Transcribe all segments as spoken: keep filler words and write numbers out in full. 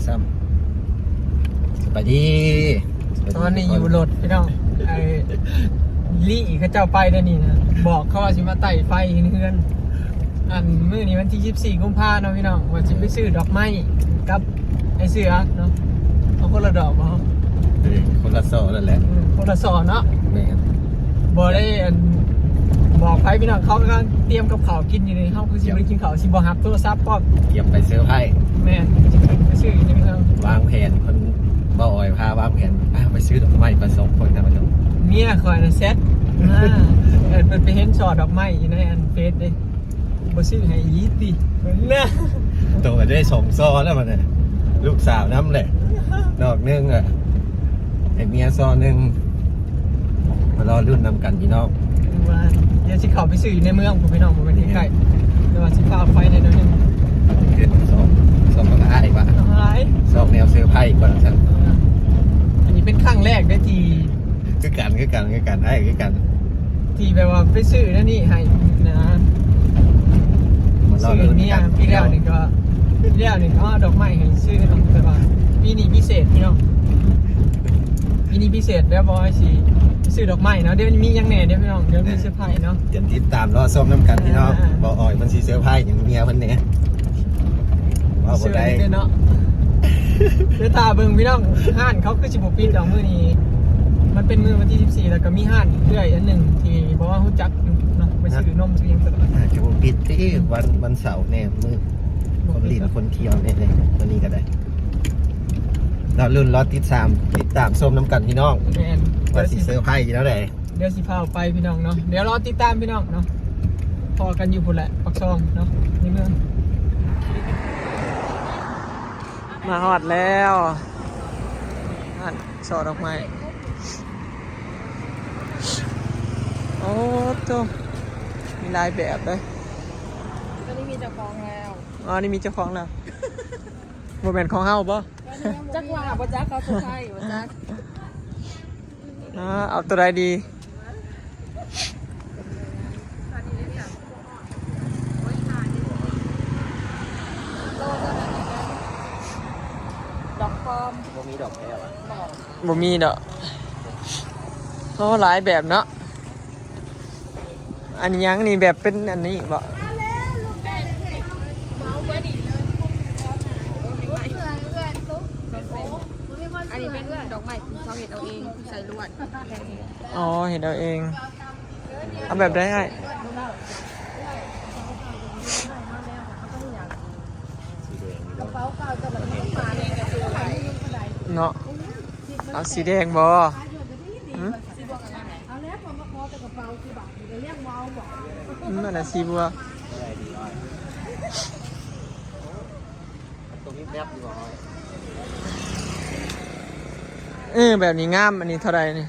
ครับ สบายดี ตอนนี้อยู่รถพี่น้อง ไอ้ลี่เขาเจ้าไปเดี๋ยวนี้นะ บอกเขาว่าสิมาไต่ไฟเฮือน อันมื้อนี้วันที่ยี่สิบสี่กุมภาเนาะพี่น้อง ว่าสิไปซื้อดอกไม้กับไอ้เสือเนาะ เอาคนละดอกบ่ เออ คนละซอนั่นแหละ อืม คนละซอเนาะ แม่น บ่ได้อัน บอกไผพี่น้อง เขากำลังเตรียมกับข้าวกินอยู่นี่ เฮาคือสิบ่ได้กินข้าว สิบ่รับโทรศัพท์พร้อม เตรียมไปเซอร์ไพรส์ แม่น ไปซื้ออยู่ในเมือง วางแผน เพิ่น บ่าวออยพาวางแผน อ่ะ ไปซื้อดอกไม้กันสองคนนะ เมียข่อยน่ะแซด อ่า เออ เพิ่นไปเห็นช่อดอกไม้อยู่ในอันเฟซเด้ บ่ซื้อให้อีติ นะ โตได้สองซอแล้วบัดนี้ ลูกสาวนำแหละ ดอกหนึ่งอะ ให้เมียซอหนึ่ง มารอลุ้นนำกันพี่น้อง ว่าเดี๋ยวสิเข้าไปซื้ออยู่ในเมืองพุ้นพี่น้อง บ่แม่นใกล้ๆ แต่ว่าสิพาไปในนั้นหนึ่ง เกินสอง สองบักอ้ายว่ะ อะไร สองแนวเซอร์ไพรส์ก่อนซั่น อันนี้เป็นครั้งแรกเด้ที่ คือกัน คือกัน คือกัน อ้าย คือกัน ที่แบบว่าไปซื้อนั่นนี่ให้นะ มาเล่า ซื้อเมีย เรื่องกัน ปีแล้วนี่ก็ ปีแล้วนี่ก็เอาดอกไม้ให้ซื้อเนาะ แต่ว่าปีนี้พิเศษพี่น้อง ปีนี้พิเศษแล้ว บ่ให้สิซื้อดอกไม้เนาะ เดี๋ยวมีหยังแหน่เดี๋ยวพี่น้อง เดี๋ยวมีเซอร์ไพรส์เนาะ เดี๋ยวติดตามรอชมนำกันพี่น้อง อ่า บ่าวออยเพิ่นสิเซอร์ไพรส์หยังเมียเพิ่นแหน่ ว่าบ่ได้ เซอร์ไพรส์เนาะ เดี๋ยวถ้าเบิ่งพี่น้อง ร้านเขาคือสิบ่ปิดดอกมื้อนี้ มันเป็นมื้อวันที่สิบสี่ แล้วก็มีร้านอีกเรื่อยอันหนึ่งที่บอกว่ารู้จักอยู่เนาะ ไปซื้อนมซื้อหยังตลอด อาจจะบ่ปิดที่วัน วันเสาร์แน่ มื้อคนเล่นคนเที่ยวแน่ๆ มื้อนี้ก็ได้ รอลุ้นรอติดตาม ติดตามชมนำกันพี่น้อง แม่น ว่าสิเซอร์ไพรส์อยู่แล้วใด เดี๋ยวสิพาไปพี่น้องเนาะ เดี๋ยวรอติดตามพี่น้องเนาะ พ้อกันอยู่พุ้นแหละ ปากซองเนาะ ในเมือง มาฮอดแล้ว ร้านช่อดอกไม้ โอ้โต มีหลายแบบเลย ตอนนี้มีเจ้าของแล้ว อ๋อ นี่มีเจ้าของแล้ว บ่แม่นของเฮาบ่ จักว่าบ่จัก เขาเซอร์ไพรส์บ่จัก อ่า เอาตัวใดดี ดอกปลอม บ่มีดอกแท้หวะ บ่มีดอก โอ้ หลายแบบเนาะ อันหยังนี่แบบเป็นอันนี้บ่ อันนี้เป็นดอกไม้ที่เขาเฮ็ดเอาเอง ใส่ลวด อ๋อ เฮ็ดเอาเอง เอาแบบใดอ้าย เนาะ เอาสีแดงบ่ หึ อืม อันนั้นสีบัว ตัวนี้แนบอยู่บ่ เออ แบบนี้งาม อันนี้เท่าใดนี่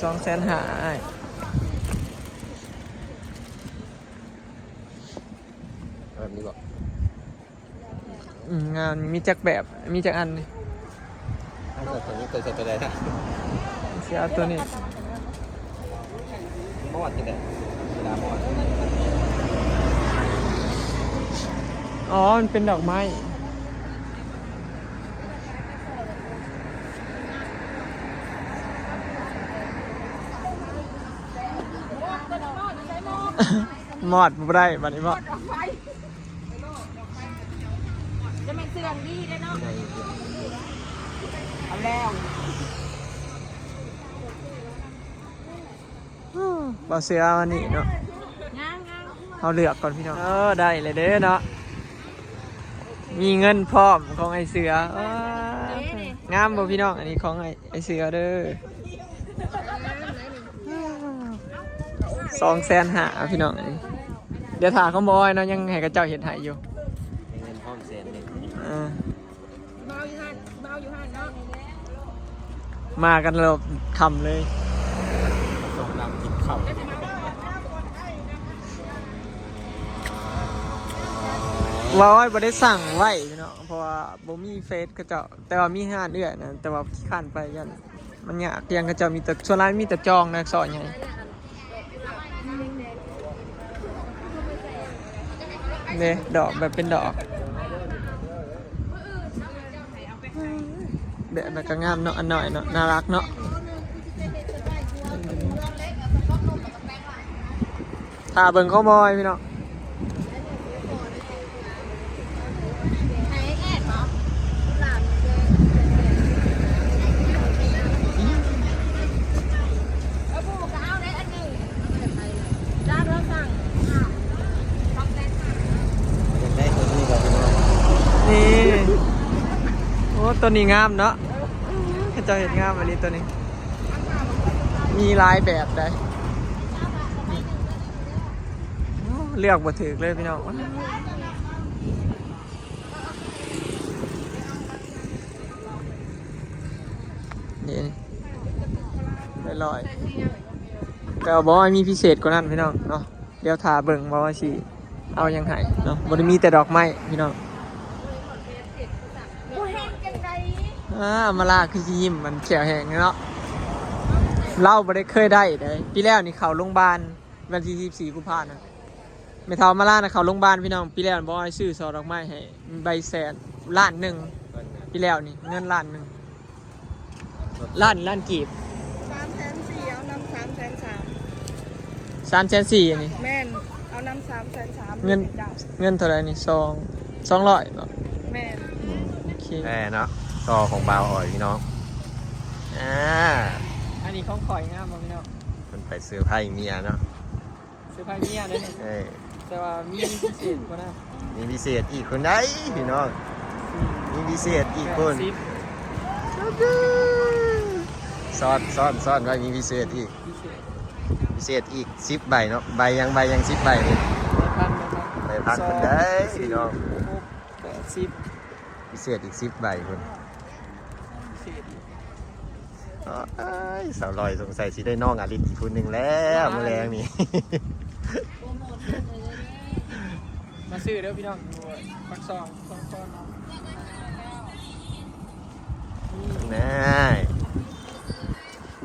สองแสนห้า อ้าย แบบนี้บ่ อืม งาม มีจักแบบ มีจักอันนี่ เอาใส่ตัวนี้ ใส่ตัวใดนะ สิเอาตัวนี้ มอดจังได๋ เวลามอด อ๋อ มันเป็นดอกไม้ มอดบ่ได้ บัดนี้มอด จะเป็นเสื่องดีได้เนาะ เอาแล้ว บ่าวเสือเอาอันนี้เนาะ งามๆ เอาเลือกก่อนพี่น้อง เออ ได้เลยเด้อเนาะ มีเงินพร้อมของไอ้เสือ เออ งามบ่พี่น้อง อันนี้ของไอ้ ไอ้เสือเด้อ สองแสนห้าพี่น้อง เดี๋ยวถ้าเขาบ่ออยเนาะ ยังให้เขาเจ้าเฮ็ดให้อยู่ มีเงินพร้อมแสนหนึ่ง เออ มาเอาอยู่หั่น มาเอาอยู่หั่นเนาะ มากันรอบค่ำเลย ส่งนำกินข้าว ว่าอ้อยบ่ได้สั่งไว้พี่น้อง เพราะว่าบ่มีเฟซเขาเจ้า แต่ว่ามีร้านเอื้อยนะ แต่ว่าขี้คร้านไป ย่านมันยาก อย่างเขาเจ้ามีแต่ ส่วนหลายมีแต่จองนะ ซอยใหญ่ เด้ ดอกแบบเป็นดอก แบบนั้นก็งามเนาะ อันน้อยเนาะ น่ารักเนาะ ถ้าเบิ่งของบอยพี่น้อง อยากได้ตัวนี้ก่อนพี่น้อง นี่ โอ้ ตัวนี้งามเนาะ เขาเจ้าเฮ็ดงามอันนี้ตัวนี้ มีหลายแบบได้ เลือกบ่ถูกเลยพี่น้อง นี่ ลอยๆ แต่ว่าบอกว่ามีพิเศษกว่านั้นพี่น้องเนาะ เดี๋ยวถ้าเบิ่งว่าสิเอาหยังให้เนาะ บ่ได้มีแต่ดอกไม้พี่น้อง อ่า มาลาคือสิยิ้ม มันแขวแห้งเนาะ เล่าบ่ได้เคยได้เด้ ปีแล้วนี่เข้าโรงพยาบาล วันที่ยี่สิบสี่กุมภาพันธ์นะ แม่เฒ่ามาลานะเข้าโรงพยาบาลพี่น้อง ปีแล้วบอกให้ซื้อซอดอกไม้ให้ ใบแสน ล้านหนึ่ง ปีแล้วนี่ เงินล้านหนึ่ง ล้าน ล้านกีบ สามแสนสี่เอานำสามแสนสาม สามแสนสี่อันนี้ แม่น เอานำสามแสนสาม เงิน เงินเท่าไหร่นี่ สอง สองร้อยเนาะ แม่น โอเค แม่เนาะ ซอของบ่าวออยพี่น้อง อ่า อันนี้ของข่อยงามบ่พี่น้อง มันไปเซอร์ไพรส์เมียเนาะ เซอร์ไพรส์เมียเด้อ เออ แต่ว่ามีพิเศษกว่านั้น มีพิเศษอีกคนใดพี่น้อง มีพิเศษอีกคน สิบ ซ่อนซ่อนซ่อนไว้ มีพิเศษอีก พิเศษ พิเศษอีกสิบใบเนาะ ใบยัง ใบยังสิบใบนี่ แปดพันแปดพัน ใบพันคนใดพี่น้อง หกแปดสิบ พิเศษอีกสิบใบคน พิเศษ เอ้ย สาวลอยสงสัยสิได้น้องอาริสอีกคนหนึ่งแล้วมื้อแลงนี่ มาซื้อเด้อพี่น้อง อยู่ปากซองสองคน น่า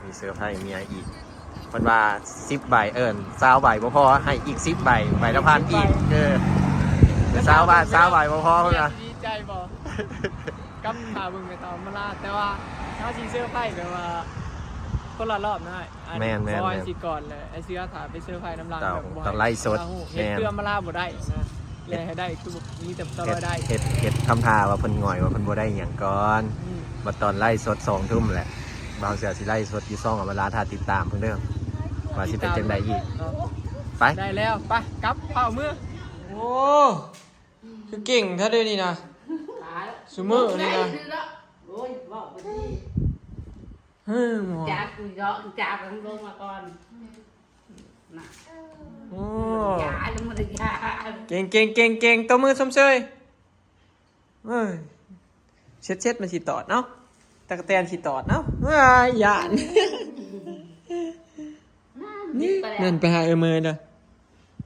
มีเซอร์ไพรส์เมียอีก เพิ่นว่าสิบใบ เอิ้นซาวใบบ่พอ ให้อีกสิบใบ ใบละพันอีก เออซาวบาท ซาวใบบ่พอเพิ่นว่า ดีใจบ่ กับข่าวเบิ่งไปตามมาลา แต่ว่าถ้าสิเซอร์ไพรส์แบบว่า คนละรอบนะ อัน แม่นแม่น บอย แม่น สิก่อนเลย ไอ้เสื้อถาไปเซอร์ไพรส์น้ำลาง ต้อง แบบบ่ ต้องไลฟ์สด เฮาเฮ็ด แม่น เพื่อมาลาบ่ได้นะ เลยให้ได้ คือมีแต่ตลอดได้ เฮ็ดเฮ็ดคำท่าว่าเพิ่นหงอยว่าเพิ่นบ่ได้หยังก่อน อืม บัดตอนไลฟ์สดสองทุ่มแหละ บ่าวเสือสิไลฟ์สดอยู่ซ่องอมรา ถ้าติดตามเพิ่นเด้อ ว่าสิเป็นจังใดอีก เนาะ ไป ได้แล้ว ไป กลับเข้าเมือง โอ้ คือเก่งแท้เด้อนี่นะ ตาย ซุมื้อนี่นะ โอ้ยบอกไปดี เฮ้ยหมอ จากกูเยาะจากมันลงมาก่อนนะ โอ้ ยาแล้วมันยา เก่งเก่งเก่งเก่ง ตบมือชมเชย เอ้ย เช็ดเช็ดมันสิตอดเนาะ ตะกะแตนสิตอดเนาะ เอ้ย ย่าน นี่ นั่นไปหาเออเมยเด้อ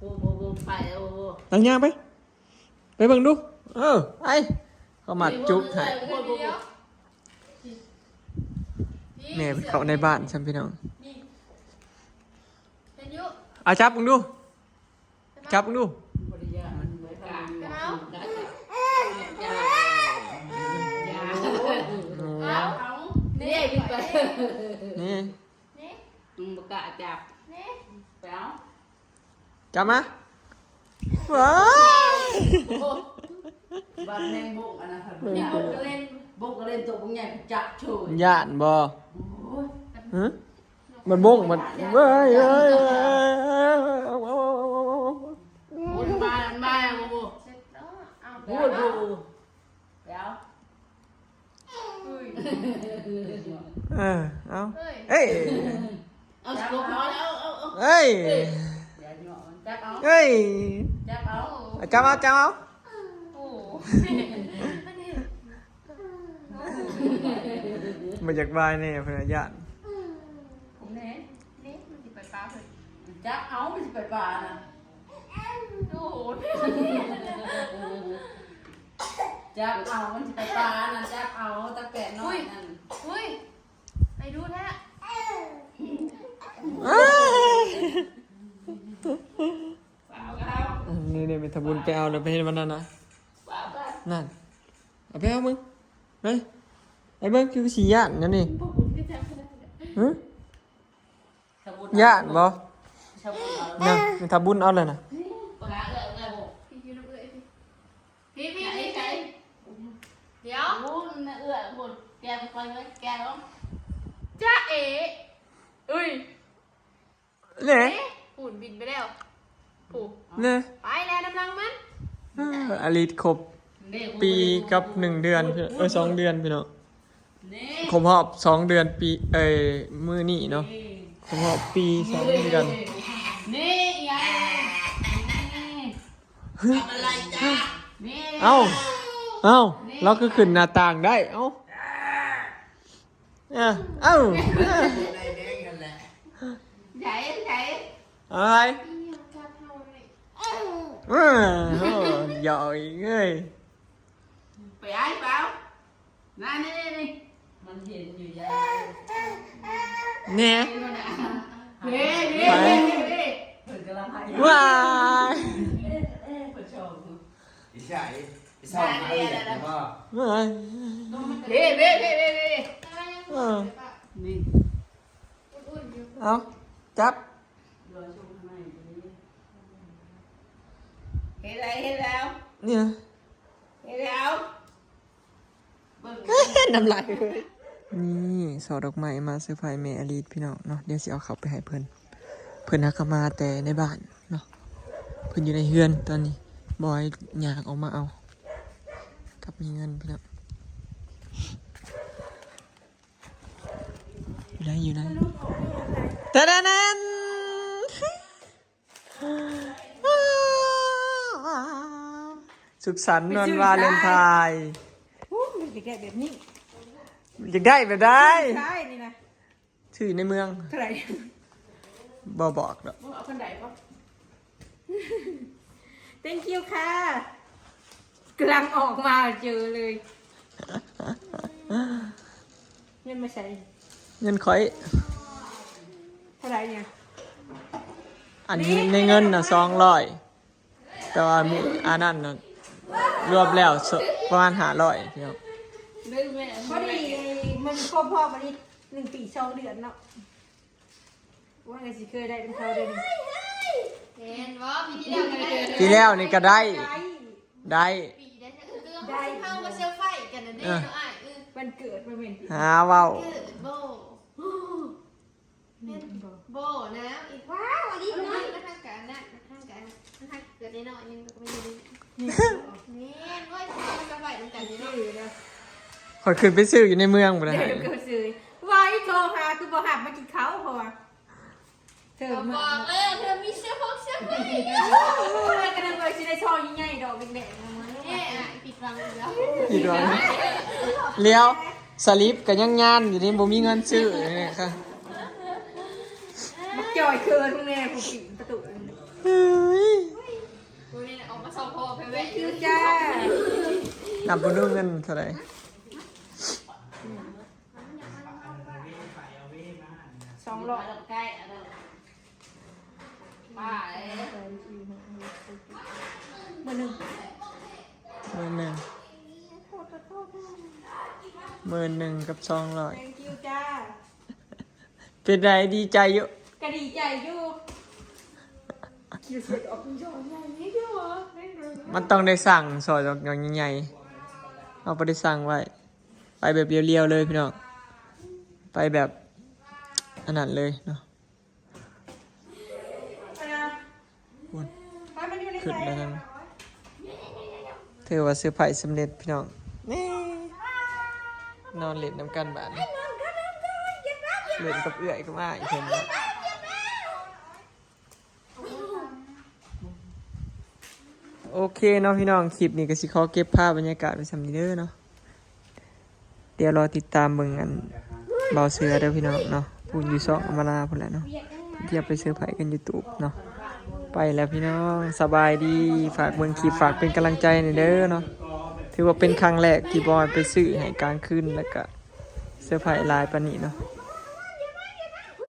โอ้โหไปโอ้โห ตั้งย่างไป ไปเบิ่งดู เออ ไอ้ เขามาจุกให้ โอ้โห แม่ไปเข้าในบ้านซ้ำพี่น้อง เห็นยุ เอาจับมึงดู จับมึงดู บริยามันไว้ทำ เอา ยา โอ้ เอาเอา เนี่ยไป นี่ นี่ มึงประกาศจับ นี่ ไปเอา จับมา ว้าย บ้านแมงบงอันนั้นค่ะ นี่บุกเล่น บงก็เล่นตัวบงใหญ่จับเฉย ย่านบ่ โอ้ย ฮะ มันบงมัน เว้ยเว้ยเว้ย โอ้ยมามาโอ้โห เสร็จแล้วเอา โอ้ยดูแล้ว อุ้ย เออ เอา เฮ้ย เอ้ย เอาสกปรกเอาเอาเอา เอ้ย อย่าหยอกมันจับเอา เอ้ย จับเอา เอาจับเอาจับเอา โอ้โห มาจากบ้านนี่เพื่อนย่าน เน่เน่มันสิไปปาเพิ่น จับเอามันสิไปปานะ โอ้โห จับเอามันสิไปปานะจับเอาตะแกรงน้อยนั่น อุ้ยไปดูแท้ เอ้ย เอาเอา นี่นี่ไปทำบุญไปเอาเลยไปเห็นวันนั้นนะ เอาไป นั่น เอาไปเอามึง เฮ้ย ไป อ้เบิ่งคือสิย่านนั่นนี่ บ่บุญก็จังขนาดนั้น หึ สมุด ย่านบ่ สมุดเอา นะมันทำบุญเอาเลยนะ ปลาเอื้อเอื้อบ่ พี่พี่พี่พี่พี่พี่เดี๋ยว บุญนะเอื้อบุญแกไปคอยไว้แกร้อง จ้าเอ๋เอ้ย เนี่ย เอ๊ะผูนบินไปแล้วผูก เนี่ย ไปแล้วน้ำลังมัน เอออลิสครบ เด็ก ปีกับหนึ่งเดือนพี่เอ้ยสองเดือนพี่น้อง นี่ ครบรอบสองเดือนปีเอ้ยมื้อนี้เนาะ ครบรอบปีสองเดือน นี่อีหยังนี่ทำอะไรจ้านี่ เอ้า เอ้า เราก็ขึ้นหน้าต่างได้ เอ้า เอ้า เอ้า ในเด้งกันแหละ ใหญ่ใหญ่ อะไร เออโอ้ยอกอีกเอ้ย ไปไอ้เปล่านั่นนี่นี่มันเห็นอยู่ยาย เนี่ย เฮ้ยเฮ้ยเฮ้ยเฮ้ย เปิดกระลาไพ ว้าย เปิดช่อง อีสายอีสานมาเรียนนะพ่อ ว้าย เฮ้ยเฮ้ยเฮ้ยเฮ้ยเฮ้ย เออ นี่ เอาจับ เห็นอะไรเห็นแล้ว เนี่ย เห็นแล้ว น้ำลายเลยนี่ซอดอกไม้มาเซอร์ไพรส์แม่อลิสพี่น้องเนาะ เดี๋ยวสิเอาเขาไปให้เพิ่น เพิ่นหากะมาแต่ในบ้านเนาะ เพิ่นอยู่ในเฮือนตอนนี้ บอยอยากออกมาเอา กับมีเงินพี่น้อง อยู่ไหนอยู่ไหน ตะดานัน สุขสันต์วันวาเลนไทน์ อู้มันจะแกะแบบนี้ อยากได้แบบใด ใช่นี่นะ ชื่อในเมือง เท่าไหร่ บ่บอกดอก มึงเอาคันไหนปะ thank you ค่ะกำลังออกมาเจอเลยเงินมาใส่ เงินข่อย เท่าไหร่เนี่ย อันนี้ในเงินนะสองร้อย แต่ว่ามีอันนั้นนะรวมแล้วสประมาณห้าร้อยพี่น้อง ดื้อแม่ พอดีมันครบรอบวันนี้หนึ่งปีสองเดือนเนาะว่าไงสิเคยได้เป็นเขาเดือน เห็นว่าปีที่แล้วก็ได้ ปีแล้วนี่ก็ได้ ได้ ได้ ปีได้คือเอามาเซอร์ไพรส์กันนะเด้เนาะอ้ายเออ วันเกิดมันเป็นปี หาเว้า เกิดโบ แม่นบอก โบนะอีก ว้าวอันนี้ มัน น้อย มันทางการนะมันทางการมันทางเกิดน้อยๆนึงก็ไม่ได้ นี่ แม่นว่าจะมาเซอร์ไพรส์กันนี่เนาะ ชื่อนะ ข่อยขึ้นไปซื้ออยู่ในเมืองบ่ได้ เดี๋ยวก็ซื้อว่าอีโทรหาคือบ่หับมากินเขาเพราะว่าเธอ ก็บ มา อกแล้วเธอมีเสื้อผ้าเสื้อผ้าอีก โอ้ยกระนั้นเลยสิได้ซองใหญ่ๆดอกแดงๆมา แม่อ่ะผิดหวังอีกแล้ว อีกดอกเลี้ยวสลิปก็ยังยานอยู่นี่บ่มีเงินซื้อนี่ค่ะ มาจ่อยเคินพวกแม่ผู้ปิดประตู เฮ้ย กูนี่ออกมาสองพ่อไปแวะ คิวจ้า นับบ่ดูเงินเท่าไหร่ สองร้อย ใกล้อันนั้นป้าเอ้ย เบอร์หนึ่ง หมื่นหนึ่งหมื่นหนึ่งกับสองร้อย thank you จ้า เป็นไรดีใจอยู่ ก็ดีใจอยู่อยู่เสียออกคุณจอยใหญ่นี่ด้วยวะแม่งเลย มันต้องได้สั่งซอยดอกใหญ่ๆเอาไปได้สั่งไว้ ไปแบบเรียวๆเลยพี่น้อง ไปแบบอันนั้นเลยเนาะ อ่ะ โอ้ย ไปมันอยู่ใน ขึ้น ใจ แล้วกัน ถือว่าเซอร์ไพรส์สำเร็จพี่น้อง นี่ นอนเล่นน้ำกันบาดนี้เล่นกับเอื้อยก็มาอีกคนนึง โอเคเนาะพี่น้อง คลิปนี้ก็สิขอเก็บภาพบรรยากาศไว้ส่ำนี้เด้อเนาะ เดี๋ยวรอติดตามเบิ่งอันเบาเสือเด้อพี่น้องเนาะ พูดอยู่ช่องอมราพู้นแหละเนาะ เดี๋ยวไปเซอร์ไพรส์กันอยู่ตูบเนาะ ไปแล้วพี่น้อง สบายดี ฝากเบิ่งคลิป ฝากเป็นกำลังใจหน่อยเด้อเนาะ ถือว่าเป็นครั้งแรกที่บอยไปซื้อให้กลางคืน แล้วก็เซอร์ไพรส์หลายปานนี้เนาะ